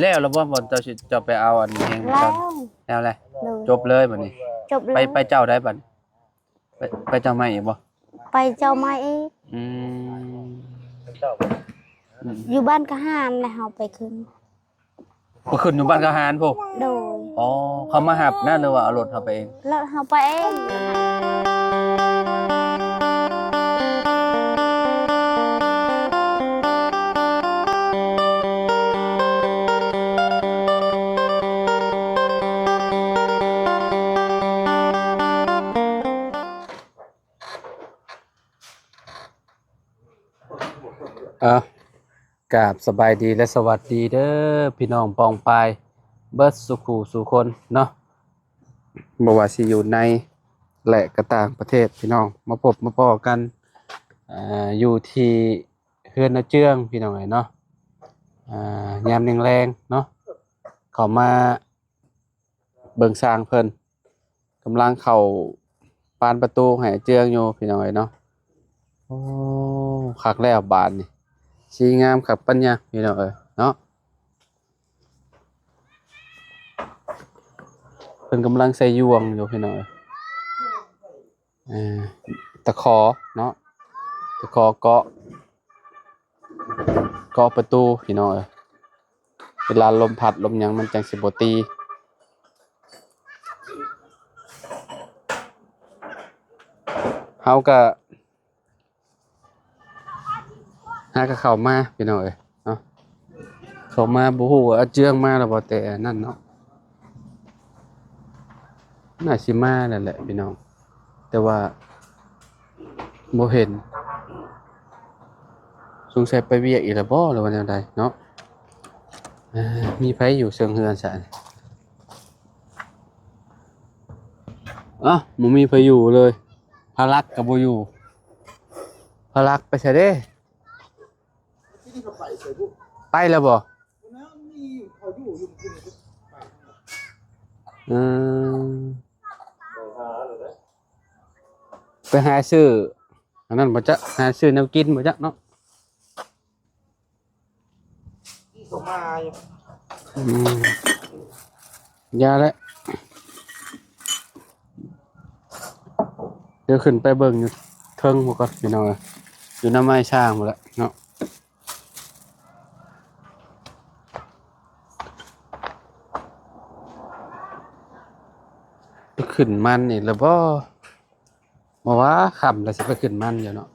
ແລ້ວລະບໍ່ ບ່ອນເຈົ້າຊິ ເຈົ້າໄປເອົາອັນແຮງ ແລ້ວ ເຈົ້າ ແລ້ວແຫຼະ ໂດຍ ຈົບເລີຍບັດນີ້ ຈົບເລີຍ ໄປ ໄປເຈົ້າໃດບັດ ໄປ ໄປເຈົ້າໃໝ່ອີກບໍ່? ໄປເຈົ້າໃໝ່ອີກ ອືມ ອືມ ຢູ່ບ້ານກະຫານແລ້ວເຮົາໄປຂຶ້ນ ໄປຂຶ້ນຢູ່ບ້ານກະຫານພຸ້ນ ໂດຍ ອໍ ເຂົາມາຮັບນະ ຫຼືວ່າເອົາລົດເຮົາໄປເອງ? ລົດເຮົາໄປເອງ. ເອົາ ກາບສະບາຍດີ ແລະ ສະຫວັດດີເດີ ພີ່ນ້ອງປ້ອງປາຍເບິດສູ່ຄູ່ສູ່ຄົນເນາະ ບໍ່ວ່າຊິຢູ່ໃນ ແລະ ກະຕ່າງປະເທດ ພີ່ນ້ອງ ມາພົບມາພໍ້ກັນ ເອີ ຢູ່ທີ່ເຮືອນນ້າເຈືອງ ພີ່ນ້ອງເອີຍເນາະ ເອີ ຍາມແລງໆເນາະ ເຂົ້າມາ ເບິ່ງຊ່າງເພິ່ນກຳລັງເຂົ້າປານປະຕູໃຫ້ເຈືອງຢູ່ ພີ່ນ້ອງເອີຍເນາະ. ໂອ້ ຄັກແລ້ວບາດນີ້ ສີງາມຄັກປັນຍາ ພີ່ນ້ອງເອີຍເນາະ. ເພິ່ນກຳລັງໃສ່ຢ່ວງຢູ່ ພີ່ນ້ອງເອີຍ. ເອີ ຕະຂໍເນາະ ຕະຂໍເກາະ ເກາະປະຕູ ພີ່ນ້ອງເອີຍ ເວລາລົມພັດລົມຫຍັງມັນຈັ່ງຊິບໍ່ຕີ. ເຮົາກະ ຫາກະເຂົ້າມາ ພີ່ນ້ອງເອີຍເນາະ ເຂົ້າມາບໍ່ຮູ້ວ່າອາເຈືອງມາແລ້ວບໍ່ ແຕ່ນັ້ນເນາະ ໜ້າຊິມາແລ້ວແຫຼະ ພີ່ນ້ອງ ແຕ່ວ່າບໍ່ເຫັນ ສົງໄສໄປວຽກອີກແລ້ວບໍ່ ຫຼືວ່າແນວໃດເນາະ. ເອີ ມີໃຜຢູ່ເຊິ່ງເຮືອນຊະ? ເອົ້າ ບໍ່ມີໃຜຢູ່ເລີຍ ພາລັກກະບໍ່ຢູ່ ພາລັກໄປໃສເດ້? ໄປແລ້ວບໍ່? ເອີ ໄປຫາຊື້ອັນນັ້ນບໍ່ຈັກ ຫາຊື້ແນວກິນບໍ່ຈັກເນາະ. ອືມ ຢ່າແຫຼະ ດຽວຂຶ້ນໄປເບິ່ງຢູ່ເທິງພຸ້ນກ່ອນ ພີ່ນ້ອງເອີຍ ຢູ່ນຳໄມ້ຊ້າງພຸ້ນແຫຼະເນາະ. ໄປຂຶ້ນມັນອີກແລ້ວບໍ່? ບໍ່ວ່າຄ່ຳແລ້ວຊິໄປຂຶ້ນມັນຢູ່ເນາະ.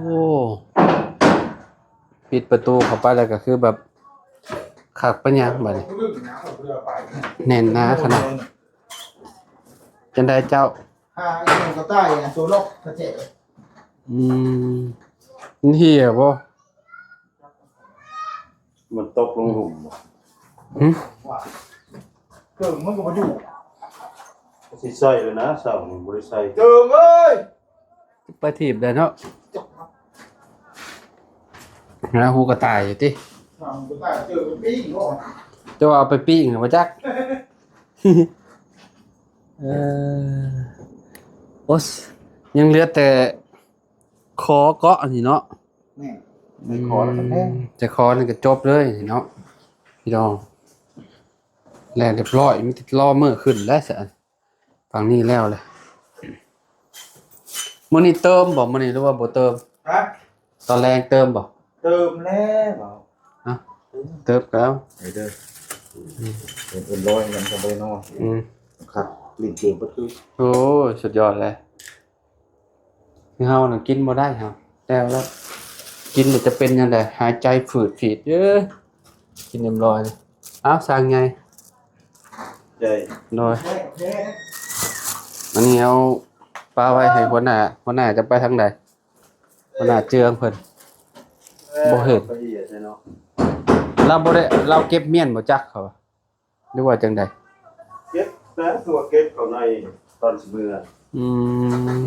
ໂອ້ ປິດປະຕູເຂົ້າໄປແລ້ວກະຄືແບບຄັກປານຫຍັງບາດນີ້ ແໜ້ນໜາຂະໜາດ. ຈັ່ງໃດເຈົ້າ? ຫາອີ່ຫຍັງກະຕ່າຍ ໂຕນອກກະແຈ. ອືມ ມັນເຫ່ຍບໍ່? ມັນຕົກລົງຫຸມບໍ່? ຫຶ? ເກີງມັນກະບໍ່ຢູ່ ຊິໃສ່ແລ້ວນະ ເສົານີ້ບໍ່ໄດ້ໃສ່. ເກີງເອີຍ ໄປຖີບໄດ້ເນາະ ຫາຫູກະຕ່າຍຢູ່ຕິ. ຫາຫູກະຕ່າຍ ເຈີໄປປີ້ງບໍ່? ເຈົ້າວ່າເອົາໄປປີ້ງບໍ່ຈັກ. ເອີ ໂອ້ ຍັງເຫຼືອແຕ່ ຂໍເກາະອັນນີ້ເນາະ. ແມ່ນ ໄດ້ຂໍແລ້ວກະແພງ ອືມ ແຕ່ຂໍນີ້ກະຈົບເລີຍເນາະ ພີ່ນ້ອງ. ແລ້ວຮຽບຮ້ອຍ ມີແຕ່ລໍມື້ຂຶ້ນແລ້ວຊະ ຝັ່ງນີ້ແລ້ວແຫຼະ. ມື້ນີ້ເຕີມບໍ່ ມື້ນີ້ ຫຼືວ່າບໍ່ເຕີມ? ຮະ? ຕອນແລງເຕີມບໍ່? ເຕີມແລ້ວ. ຮະ? ເຕີມ ເຕີມກະເອົາ ໄປເດີ. ອືມ ເຕີມເປັນຮ້ອຍມັນກະບໍ່ໄດ້ນອນ. ອືມ ຄັກ ຫຼິ້ນເກມເບິດຄືນ. ໂອ້ຍ ສຸດຍອດແຫຼະ. ຄືເຮົານະກິນບໍ່ໄດ້ເຮົາ ແຕ່ວ່າກິນແລ້ວຈະເປັນຈັ່ງໃດ ຫາຍໃຈຝືດຝິດ. ເອີ ກິນຮຽບຮ້ອຍ. ອ້າວ ຊ່າງໃຫຍ່ ໃຫຍ່ ໂດຍ. ອັນນີ້ເຮົາປະໄວ້ໃຫ້ຫົວໜ້າ ຫົວໜ້າຈະໄປທາງໃດ? ຫົວໜ້າເຈືອງເພິ່ນ ເອີ ບໍ່ເຫັນ ລາວບໍ່ໄດ້ ລາວເກັບມ້ຽນບໍ່ຈັກເຂົາ ຫຼືວ່າຈັ່ງໃດ? ເກັບແລ້ວ ຄືວ່າເກັບເຂົ້າໃນຕອນຊິເມືອ. ອືມ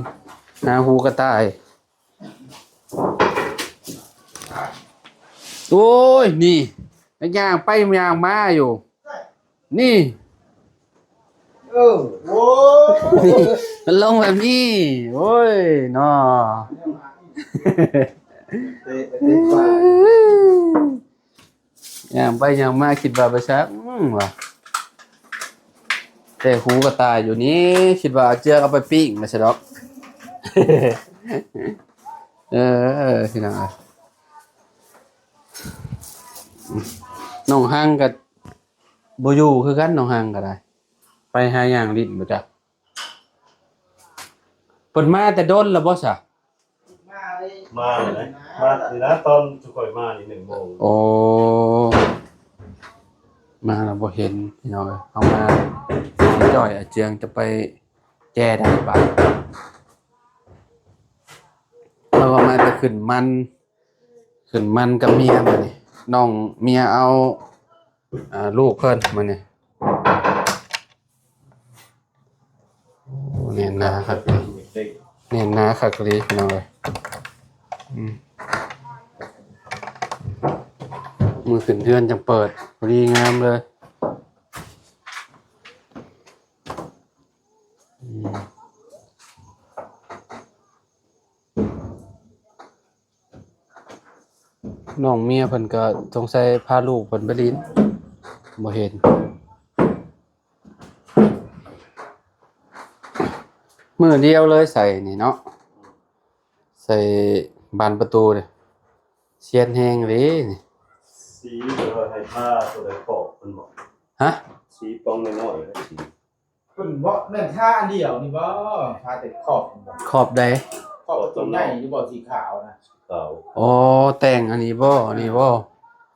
ຫາຫູກະຕ່າຍ. ໂອ້ຍ ນີ້ ຍ່າງໄປຍ່າງມາຢູ່ ນີ້ ເອີ ໂອ້ ມັນລົງແບບນີ້ ໂອ້ຍ ເນາະ ເຕະ ເຕະປາກ ຍ່າງໄປຍ່າງມາ ຄິດວ່າໄປຊະ ອືມ ວ່າ ແຕ່ຫູກະຕ່າຍຢູ່ນີ້ ຄິດວ່າເອົາເຈືອກເອົາໄປປີ້ງວ່າຊັ້ນດອກ ເອີ ພີ່ນ້ອງເອີຍ ນ້ອງຮັງກະບໍ່ຢູ່ຄືກັນ ນ້ອງຮັງກະໄດ້ ໄປຫາຍ່າງຫຼິ້ນບໍ່ຈັກ ເພິ່ນມາແຕ່ດົນແລ້ວບໍ່ຊະ? ມາແລ້ວນະ ມານີ້ນະ ຕອນຊຸມຂ້ອຍມານີ້ໜຶ່ງໂມງ ໂອ້ ມາແລ້ວບໍ່ເຫັນ ພີ່ນ້ອງເອີຍ ເຮົາມາ ນ້ອງຈ້ອຍອາເຈືອງຈະໄປແຈໄດ້ບາດ ເຮົາກໍມາແຕ່ຂຶ້ນມັນ ຂຶ້ນມັນກັບເມຍມື້ນີ້ ນ້ອງເມຍເອົາ ອ່າ ລູກເພິ່ນມື້ນີ້ ໂອ້ ແໜ້ນໜາຄັກເລີຍ ແໜ້ນໜາຄັກເລີຍ ພີ່ນ້ອງເອີຍ ອືມ ມື້ຂຶ້ນເຮືອນຈັ່ງເປີດ ພໍດີງາມເລີຍ ອືມ. ນ້ອງເມຍເພິ່ນກໍສົງໄສພາລູກເພິ່ນໄປຫຼິ້ນ ບໍ່ເຫັນ ມື້ດຽວເລີຍໃສ່ນີ້ເນາະ ໃສ່ບານປະຕູນີ້ ຊຽນແຮງເດ້ນີ້ ສີເພິ່ນວ່າໃຫ້ທາໂຕໃດຂອບມັນບໍ? ຮະ? ສີປ່ອງນ້ອຍໆ ສີ ເພິ່ນບໍ່ແມ່ນທາອັນດຽວນີ້ບໍ່? ທາແຕ່ຂອບນີ້ບໍ່? ຂອບໃດ? ຂອບຕົວໃຫຍ່ນີ້ບໍ່? ສີຂາວນະ ຂາວ ອໍ ແຕ່ງອັນນີ້ບໍ່? ອັນນີ້ບໍ່?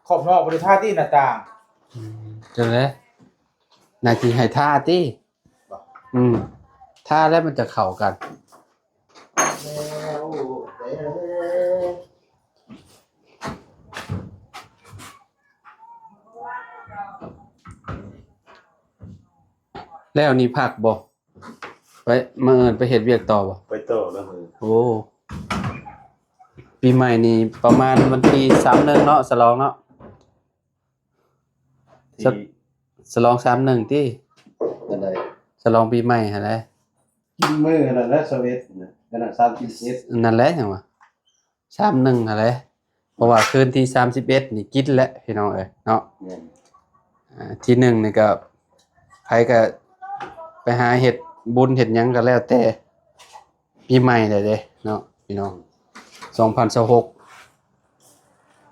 ຂອບນອກບໍ່ໄດ້ທາຕິ ໜ້າຕ່າງ ອືມ ຈັ່ງໃດ ໜ້າຊິໃຫ້ທາຕິ ບໍ່? ອືມ ທາແລ້ວມັນຈະເຂົ້າກັນ ແລ້ວແຕ່ ແລ້ວນີ້ພັກບໍ່? ໄປ ມື້ອື່ນໄປເຮັດວຽກຕໍ່ບໍ່? ໄປຕໍ່ແລ້ວມື້ ໂອ້ ປີໃໝ່ນີ້ປະມານວັນທີສາມສິບເອັດເນາະ ສະຫຼອງເນາະ ທີ່ ສະ ສະຫຼອງສາມສິບເອັດຕິ ອັນໃດ? ສະຫຼອງປີໃໝ່ຫັ້ນແຫຼະ ກິນມື້ນັ້ນແຫຼະ ຊາວເອັດນະ ອັນນັ້ນ ສາມສິບເອັດ ນັ້ນແຫຼະ ຫຍັງວະ ສາມສິບເອັດຫັ້ນແຫຼະ ເພາະວ່າຄືນທີສາມສິບເອັດນີ້ກິນແຫຼະ ພີ່ນ້ອງເອີຍເນາະ ແມ່ນ ອ່າ ທີໜຶ່ງນີ້ກໍ ໃຜກໍໄປຫາເຮັດບຸນເຮັດຫຍັງກໍແລ້ວແຕ່ ປີໃໝ່ແລ້ວເດ້ເນາະ ພີ່ນ້ອງ ສອງພັນຊາວຫົກ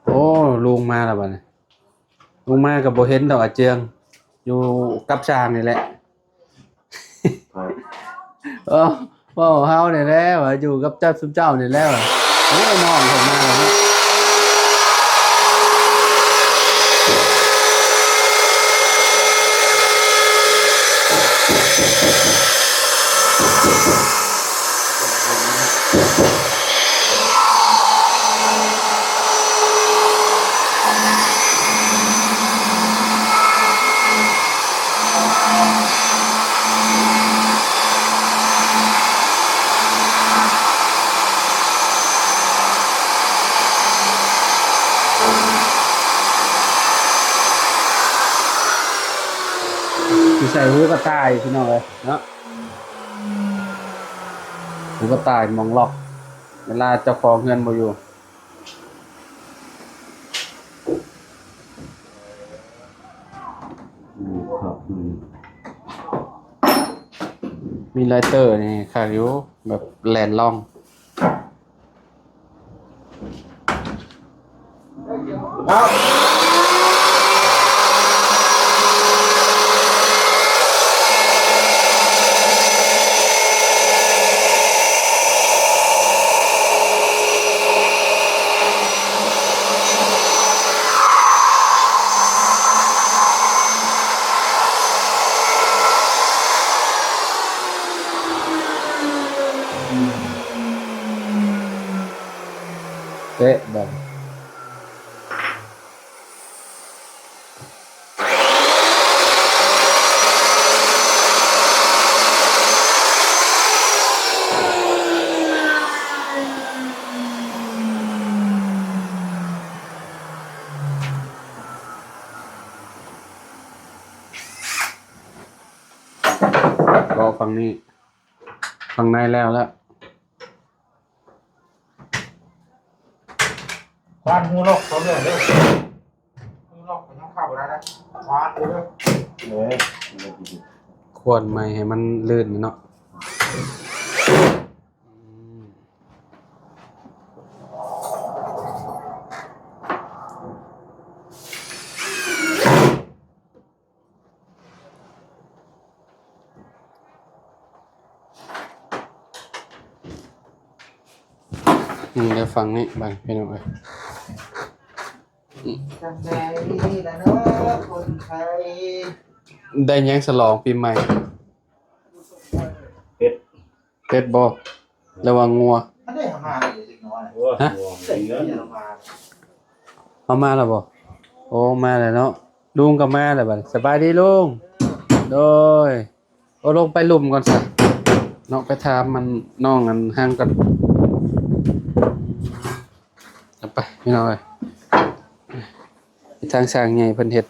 ໂອ້ ລຸງມາແລ້ວບັດນີ້ ລຸງມາກໍບໍ່ເຫັນດອກ ອາເຈືອງ ຢູ່ກັບຊ່າງນີ້ແຫຼະ ເອີ ເວົ້າເຮົານີ້ແຫຼະ ວ່າຢູ່ກັບເຈົ້າ ຊຸມເຈົ້ານີ້ແຫຼະ ໂອ້ຍ ນ້ອງເຂົ້າມາແລ້ວເນາະ ຊິໃສ່ຫູກະຕ່າຍ ພີ່ນ້ອງເອີຍເນາະ ຫູກະຕ່າຍໝ່ອງລັອກ ເວລາເຈົ້າຂອງເຮືອນບໍ່ຢູ່. ອືມ ຄັບ ອືມ ມີໄລເຕີນີ້ຄັກຢູ່ ແບບແລ່ນລ່ອງ. ເຕະບອນ. ເກາະຝັ່ງນີ້ ຝັ່ງໃນແລ້ວລະ. ຄວານຮູລັອກເຂົາເລື່ອງເດີ ຮູລັອກເຂົາຍັງເຂົ້າບໍ່ໄດ້ນະ ຄວານເດີ. ເອີ ຄວນໃໝ່ໃຫ້ມັນລື່ນເນາະ. ນີ້ ແລ້ວຝັ່ງນີ້ບາດ ພີ່ນ້ອງເອີຍ. ສະບາຍດີລະເນາະຄົນໄທ. ໄດ້ຫຍັງສະຫຼອງປີໃໝ່? ເປັດ ເປັດບໍ່ ຫຼືວ່າງົວ? ອັນນີ້ເຮົາມາເດັກນ້ອຍ ໂອ້ຍ ຮະ? ເຮົາມາແລ້ວບໍ່? ໂອ້ ມາແລ້ວເນາະ ລຸງກໍມາແລ້ວບັດນີ້. ສະບາຍດີລຸງ. ໂດຍ. ໂອ້ ລົງໄປລຸ່ມກ່ອນຊະເນາະ ໄປຖາມມັນ ນ້ອງອັນຮັງກ່ອນ. ເອົາໄປ ພີ່ນ້ອງເອີຍ ໄປທາງຊ່າງໃຫຍ່ເພິ່ນເຮັດ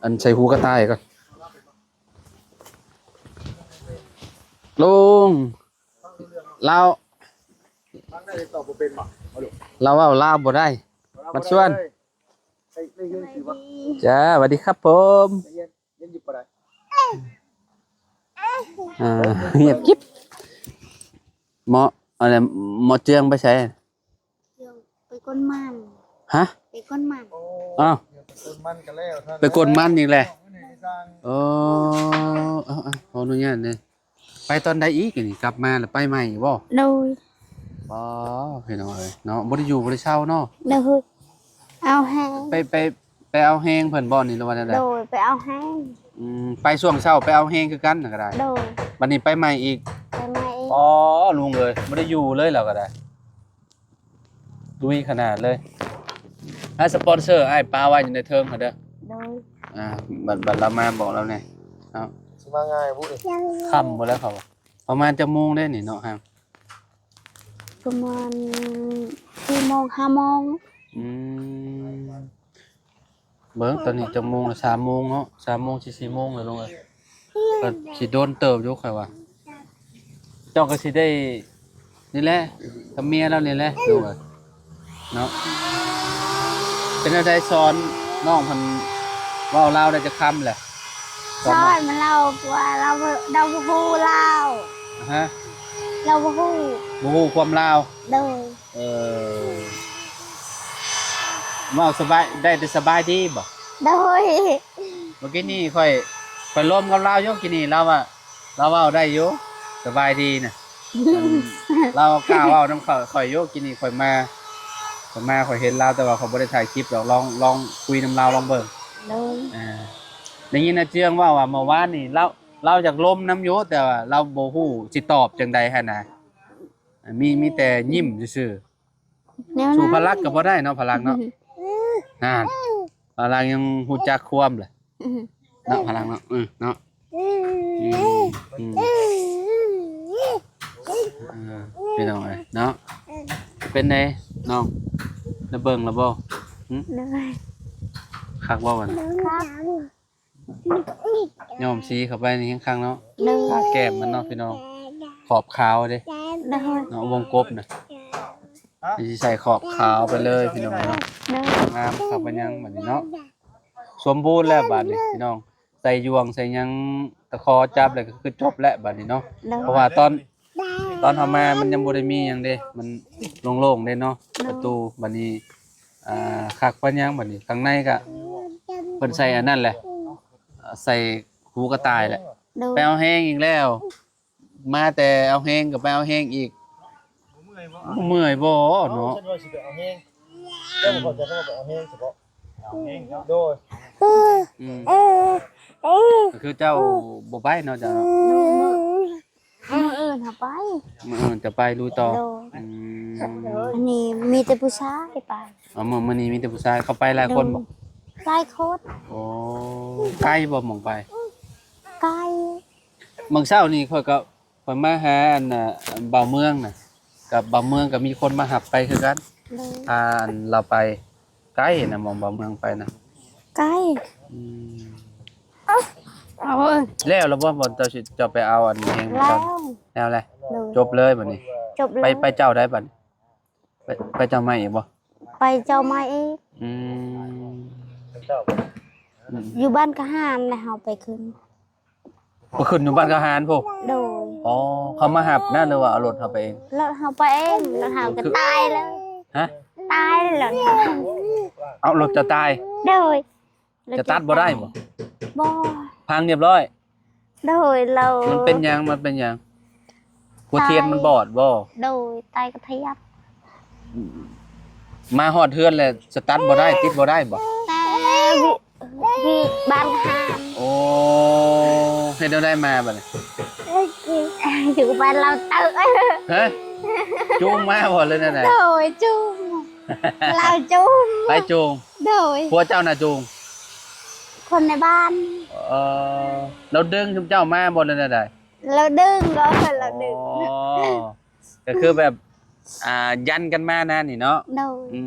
ອັນໃສ່ຫູກະຕ່າຍກ່ອນ. ລຸງ ລາວ ລາວເວົ້າລາວບໍ່ໄດ້ ມາຊວນ. ຈ້າ ຫວັດດີຄັບຜົມ. ອ່າ ງຽບກິບ. ໝໍ ອັນນັ້ນ ໝໍເຈືອງໄປໃສ? ເຈືອງໄປກົນມັນ. ຮະ? ໄປກົນມັນ. ອ້າວ ໄປກົນມັນກໍແລ້ວ ໄປກົນມັນອີກແຫຼະ. ໂອ້ ເອົາໆ ຂໍອະນຸຍາດເດີ. ໄປຕອນໃດອີກນີ້? ກັບມາແລ້ວໄປໃໝ່ອີກບໍ່? ໂດຍ. ອໍ ພີ່ນ້ອງເອີຍເນາະ ບໍ່ໄດ້ຢູ່ບໍ່ໄດ້ເຊົາເນາະ. ໂດຍ. ເອົາແຮງ ໄປ ໄປ ໄປເອົາແຮງເພິ່ນບໍ່ນີ້ ຫຼືວ່າແນວໃດ? ໂດຍ ໄປເອົາແຮງ. ອືມ ໄປຊ່ວງເຊົ້າໄປເອົາແຮງຄືກັນນະກໍໄດ້. ໂດຍ. ບັດນີ້ໄປໃໝ່ອີກ. ໄປໃໝ່ອີກ. ອໍ ລຸງເອີຍ ບໍ່ໄດ້ຢູ່ເລີຍລາວກໍໄດ້. ລຸຍຂະໜາດເລີຍ. ໃຫ້ສະປອນເຊີອ້າຍປາໄວ້ຢູ່ໃນເທິງຫັ້ນເດີ. ໂດຍ. ອ່າ ບັດ ບັດລາວມາບອກລາວແດ່ເນາະ. ຊິມາງ່າຍບໍ່ນີ້? ຄ່ຳບໍ່ແລ້ວເຂົາ. ປະມານຈັກໂມງເດ້ນີ້ເນາະ? ປະມານສີ່ໂມງ ຫ້າໂມງ. ອືມ ເບິ່ງຕອນນີ້ຈັກໂມງລະ? ສາມໂມງເນາະ ສາມໂມງຊິສີ່ໂມງແລ້ວລຸງເອີຍ. ກໍຊິດົນເຕີບຢູ່ຂ້ອຍວ່າ. ເຈົ້າກໍຊິໄດ້ນີ້ແຫຼະ ກັບເມຍລາວນີ້ແຫຼະລຸງເອີຍເນາະ. ເປັນແນວໃດ ສອນນ້ອງເພິ່ນເວົ້າລາວໄດ້ຈັກຄຳແຫຼະ? ສອນ ສອນມັນລາວ ເພາະວ່າລາວ ລາວບໍ່ຮູ້ລາວ. ຮະ? ລາວບໍ່ຮູ້ ບໍ່ຮູ້ຄວາມລາວ. ໂດຍ. ເອີ ເວົ້າສະບາຍ ໄດ້ແຕ່ສະບາຍດີບໍ່? ໂດຍ. ເມື່ອກີ້ນີ້ຂ້ອຍ ຂ້ອຍລົມກັບລາວຢູ່ກີ້ນີ້ ລາວວ່າ ລາວເວົ້າໄດ້ຢູ່ ສະບາຍດີນະ. ອັນ ລາວກ້າເວົ້ານຳຂ້ອຍ ຂ້ອຍຢູ່ ກີ້ນີ້ຂ້ອຍມາ ຂ້ອຍມາ ຂ້ອຍເຫັນລາວ ແຕ່ວ່າຂ້ອຍບໍ່ໄດ້ຖ່າຍຄລິບດອກ. ລອງ ລອງຄຸຍນຳລາວລອງເບິ່ງ. ໂດຍ. ອ່າ ໄດ້ຍິນອາເຈືອງເວົ້າວ່າເມື່ອວານນີ້ລາວ ລາວຢາກລົມນຳຢູ່ ແຕ່ວ່າລາວບໍ່ຮູ້ຊິຕອບຈັ່ງໃດຫັ້ນນະ. ມີ ມີແຕ່ຍິ້ມຊື່ໆ. ແນວນັ້ນ ສູ້ພະລັກກໍບໍ່ໄດ້ເນາະ ພະລັກເນາະ. ນັ້ນ ພະລັກຍັງຮູ້ຈັກຄວາມແຫຼະເນາະ ພະລັກເນາະ. ເອີ ເນາະ. ອືມ ອືມ ເອີ ພີ່ນ້ອງເອີຍເນາະ. ເປັນໃດນ້ອງ ໄດ້ເບິ່ງແລ້ວບໍ່? ຫຶ? ໂດຍ. ຄັກບໍ່ບັດນີ້? ຄັກ. ຍ້ອມສີເຂົ້າໄປນີ້ແຮງຄັກເນາະ. ໂດຍ. ທາແກ້ມມັນເນາະພີ່ນ້ອງ ຂອບຂາວເດ້. ໂດຍ. ເນາະ ວົງກົບນະ ຊິໃສ່ຂອບຂາວໄປເລີຍພີ່ນ້ອງເນາະ. ໂດຍ. ງາມຄັກປານຫຍັງບັດນີ້ເນາະ. ສົມບູນແລ້ວບັດນີ້ພີ່ນ້ອງ ໃສ່ຢ່ວງໃສ່ຫຍັງ ຕະຂໍຈັບແລ້ວກໍຄືຈົບແລ້ວບັດນີ້ເນາະ. ໂດຍ. ເພາະວ່າຕອນ ຕອນເຮົາມາມັນຍັງບໍ່ໄດ້ມີຫຍັງເດ້ ມັນໂລ່ງໆເດ້ເນາະ. ໂດຍ. ປະຕູບັດນີ້ ອ່າ ຄັກປານຫຍັງບັດນີ້. ຂ້າງໃນກະເພິ່ນໃສ່ອັນນັ້ນແຫຼະ ໃສ່ຫູກະຕ່າຍແຫຼະ. ໂດຍ. ໄປເອົາແຮງອີກແລ້ວ ມາແຕ່ເອົາແຮງກໍໄປເອົາແຮງອີກ. ບໍ່ເມື່ອຍບໍ່ເນາະ? ເອົາແຮງ ເຈົ້າບໍ່ເຂົ້າໃຈຄຳວ່າໄປເອົາແຮງສະເພາະ. ເອົາແຮງເນາະ. ໂດຍ. ອືມ ກໍຄືເຈົ້າບໍ່ໄປເນາະ ເຈົ້າເນາະ. ມື້ອື່ນເຮົາໄປ ມື້ອື່ນຈະໄປລຸຍຕໍ່. ໂດຍ. ອືມ ອັນນີ້ມີແຕ່ຜູ້ຊາຍໄປ. ອໍ ມື້ ມື້ນີ້ມີແຕ່ຜູ້ຊາຍ. ເຂົາໄປຫຼາຍຄົນບໍ່? ໂດຍ. ຫຼາຍຄົນ. ໂອ້ ໄກບໍ່ໝ່ອງໄປ? ໄກ. ມື້ເຊົ້ານີ້ຂ້ອຍກໍ ຂ້ອຍມາຫາອັນ ອ່າ ບ່າວເມືອງນະ ກັບບ່າວເມືອງກໍມີຄົນມາຮັບໄປຄືກັນ. ໂດຍ. ພາອັນລາວໄປ ໄກນະ ໝ່ອງບ່າວເມືອງໄປນະ. ໄກ. ອືມ. ເອົາເອີຍ ແລ້ວລະບໍ່? ບ່ອນເຈົ້າຊິ ເຈົ້າໄປເອົາອັນແຮງ ແລ້ວ ເຈົ້າ ແລ້ວແຫຼະ ໂດຍ ຈົບເລີຍບັດນີ້ ຈົບເລີຍ ໄປ ໄປເຈົ້າໃດບັດນີ້? ໄປ ໄປເຈົ້າໃໝ່ອີກບໍ່? ໄປເຈົ້າໃໝ່ອີກ ອືມ ອືມ ຢູ່ບ້ານກະຫານແຫຼະ ເຮົາໄປຂຶ້ນ ໄປຂຶ້ນຢູ່ບ້ານກະຫານພຸ້ນ? ໂດຍ ອໍ ເຂົາມາຮັບນະ ຫຼືວ່າເອົາລົດເຮົາໄປເອງ? ລົດເຮົາໄປເອງ ລົດເຮົາກະຕາຍເລີຍ ຮະ? ຕາຍເລີຍ ເອົາ ລົດຈະຕາຍ? ໂດຍ ຈະຕັດບໍ່ໄດ້ບໍ່? ບໍ່ ພັງຮຽບຮ້ອຍ? ໂດຍ ລາວ ມັນເປັນຫຍັງ? ມັນເປັນຫຍັງ? ຫົວທຽນມັນບອດບໍ່? ໂດຍ ຕາຍກະທຽບ ມາຮອດເຮືອນແລ້ວ ສະຕັດບໍ່ໄດ້ ຕິດບໍ່ໄດ້ບໍ່? ແຕ່ ວິ ວິ ບ້ານຫານ ໂອ້ ເຮັດແນວໃດມາບັດນີ້? ຢູ່ບ້ານລາວເຕີ ຮະ? ຈູງມາບໍ່ ຫຼືແນວໃດ? ໂດຍ ຈູງ ລາວຈູງ ໃຜຈູງ? ໂດຍ ຜົວເຈົ້ານະຈູງ ຄົນໃນບ້ານ ເອີ ລາວດຶງຊຸມເຈົ້າມາບໍ່ ຫຼືແນວໃດ? ລາວດຶງ ລາວດຶງ ອໍ ກະຄືແບບ ອ່າ ຢັນກັນມານະນີ້ເນາະ ໂດຍ ອື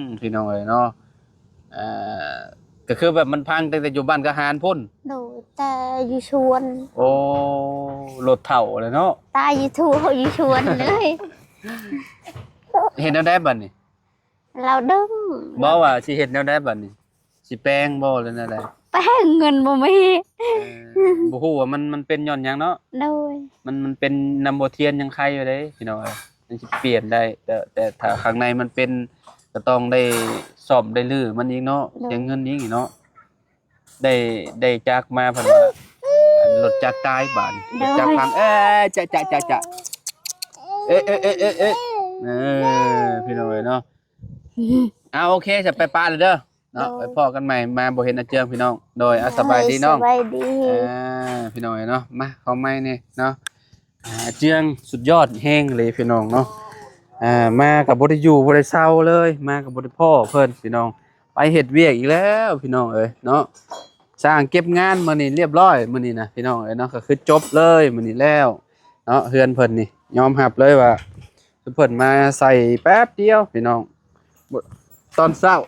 ມ ພີ່ນ້ອງເອີຍເນາະ ອ່າ ກະຄືແບບມັນພັງຕັ້ງແຕ່ຢູ່ບ້ານກະຫານພຸ້ນ ໂດຍ ແຕ່ຢູ່ສວນ ໂອ້ ລົດເຖົ້າແລ້ວເນາະ ຕາຍຢູ່ທົ່ວ ຢູ່ສວນເລີຍ ເຮັດແນວໃດບັດນີ້? ລາວດຶງ ບໍ່ວ່າຊິເຮັດແນວໃດບັດນີ້? ຊິແປງບໍ່ ຫຼືແນວໃດ? ແປງ ເງິນບໍ່ມີ ເອີ ບໍ່ຮູ້ວ່າມັນ ມັນເປັນຍ້ອນຫຍັງເນາະ ໂດຍ ມັນ ມັນເປັນນຳບໍ່ທຽນຍັງໄຄຢູ່ເດ້ ພີ່ນ້ອງເອີຍ ມັນຊິປ່ຽນໄດ້ ແຕ່ ແຕ່ຖ້າຂ້າງໃນມັນເປັນ ກະຕ້ອງໄດ້ສ້ອມໄດ້ຮື້ມັນອີກເນາະ ໂດຍ ເສຍເງິນອີກເນາະ ໄດ້ ໄດ້ຈັກມາເພິ່ນວ່າ ອັນລົດຈັກຕາຍບາດນີ້ ໂດຍ ລົດຈັກພັງ ເອີ ຈະ ຈະ ຈະ ຈະ ເອ ເອ ເອ ເອ ເອີ ພີ່ນ້ອງເອີຍເນາະ ເອົາ ໂອເຄ ຈະໄປປະແລ້ວເດີ ເນາະ ໂດຍ ໄປພໍ້ກັນໃໝ່ ມາບໍ່ເຫັນອາເຈືອງ ພີ່ນ້ອງ ໂດຍ ເອົາ ສະບາຍດີເນາະ ສະບາຍດີ ອ່າ ພີ່ນ້ອງເອີຍເນາະ ມາ ເຂົ້າໃໝ່ນີ້ເນາະ ອ່າ ອາເຈືອງສຸດຍອດແຮງເລີຍ ພີ່ນ້ອງເນາະ ອ່າ ມາກະບໍ່ໄດ້ຢູ່ບໍ່ໄດ້ເຊົາເລີຍ ມາກະບໍ່ໄດ້ພໍ້ເພິ່ນ ພີ່ນ້ອງ ໄປເຮັດວຽກອີກແລ້ວ ພີ່ນ້ອງເອີຍເນາະ ຊ່າງເກັບງານມື້ນີ້ລຽບຮ້ອຍ ມື້ນີ້ນະ ພີ່ນ້ອງເອີຍເນາະ ກະຄືຈົບເລີຍມື້ນີ້ແລ້ວເນາະ ເຮືອນເພິ່ນນີ້ ຍອມຮັບເລີຍວ່າ ເພິ່ນມາໃສ່ແປັບດຽວ ພີ່ນ້ອງ ຕອນເຊົ້າ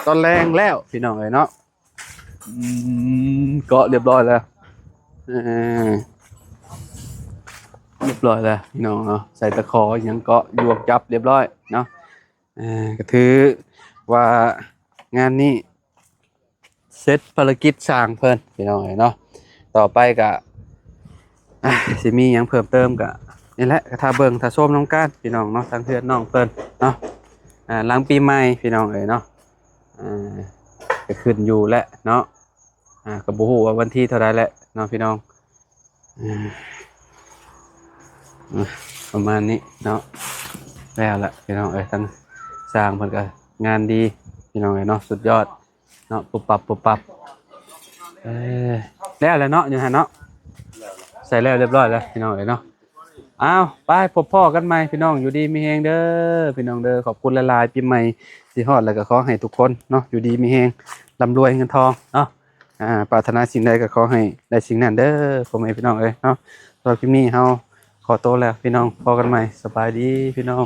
ຕອນແລງແລ້ວ ພີ່ນ້ອງເອີຍເນາະ ອືມ ເກາະລຽບຮ້ອຍແລ້ວ ເອີ ລຽບຮ້ອຍແລ້ວ ພີ່ນ້ອງເນາະ ໃສ່ຕະຂໍຫຍັງເກາະ ຢວກຈັບລຽບຮ້ອຍເນາະ ເອີ ກະຖືວ່າງານນີ້ ເສັດພາລະກິດຊ່າງເພິ່ນ ພີ່ນ້ອງເອີຍເນາະ ຕໍ່ໄປກະ ອ່າ ຊິມີຫຍັງເພີ່ມເຕີມກະນີ້ແຫຼະ ກະຖ້າເບິ່ງຖ້າຊົມນຳກັນ ພີ່ນ້ອງເນາະ ທາງເຮືອນນ້ອງເພິ່ນເນາະ ອ່າ ຫຼັງປີໃໝ່ ພີ່ນ້ອງເອີຍເນາະ ອ່າ ກະຂຶ້ນຢູ່ແຫຼະເນາະ ອ່າ ກະບໍ່ຮູ້ວ່າວັນທີເທົ່າໃດແຫຼະເນາະ ພີ່ນ້ອງ ອ່າ ປະມານນີ້ເນາະ ແລ້ວລະ ພີ່ນ້ອງເອີຍ ທາງຊ່າງເພິ່ນກະງານດີ ພີ່ນ້ອງເອີຍເນາະ ສຸດຍອດ ເນາະ ປຸບປັບ ປຸບປັບ ເອີ ແລ້ວແຫຼະເນາະ ຢູ່ຫັ້ນເນາະ ໃສ່ແລ້ວລຽບຮ້ອຍແລ້ວ ພີ່ນ້ອງເອີຍເນາະ ເອົາ ໄປພົບພໍ້ກັນໃໝ່ ພີ່ນ້ອງ ຢູ່ດີມີແຮງເດີ ພີ່ນ້ອງເດີ ຂອບຄຸນຫຼາຍໆ ປີໃໝ່ຊິຮອດແລ້ວ ກະຂໍໃຫ້ທຸກຄົນເນາະ ຢູ່ດີມີແຮງ ລ່ຳລວຍເງິນທອງເນາະ ອ່າ ປາດຖະໜາສິ່ງໃດກະຂໍໃຫ້ໄດ້ສິ່ງນັ້ນເດີ ພໍ່ແມ່ພີ່ນ້ອງເອີຍເນາະ ສຳລັບຄລິບນີ້ເຮົາຂໍໂຕແລ້ວ ພີ່ນ້ອງ ພໍ້ກັນໃໝ່ ສະບາຍດີ ພີ່ນ້ອງ.